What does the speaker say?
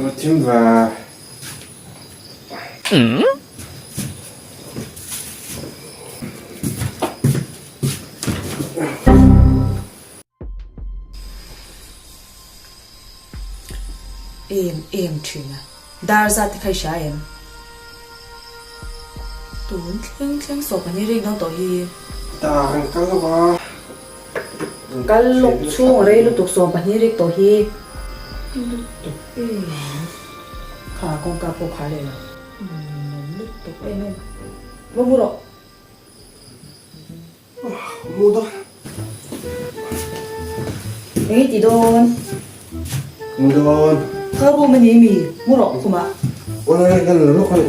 Thim va. Em em thin a, dar zat te kha i hria em? Tun thleng thleng sawp an i rik dawn tawh hi. Dar an kal lawk a. Kal lawk chhung a rei lutuk 12 rik tawh hi. Lutuk em. Kha kawngka pawh khar leh lo. Nuam lutuk em em. Va mu rawh. Mu dawn. Eng i ti dawn? Mu dawn. Ka room a ni mi? Mu rawh khumah. Awle ka la lawk a ni.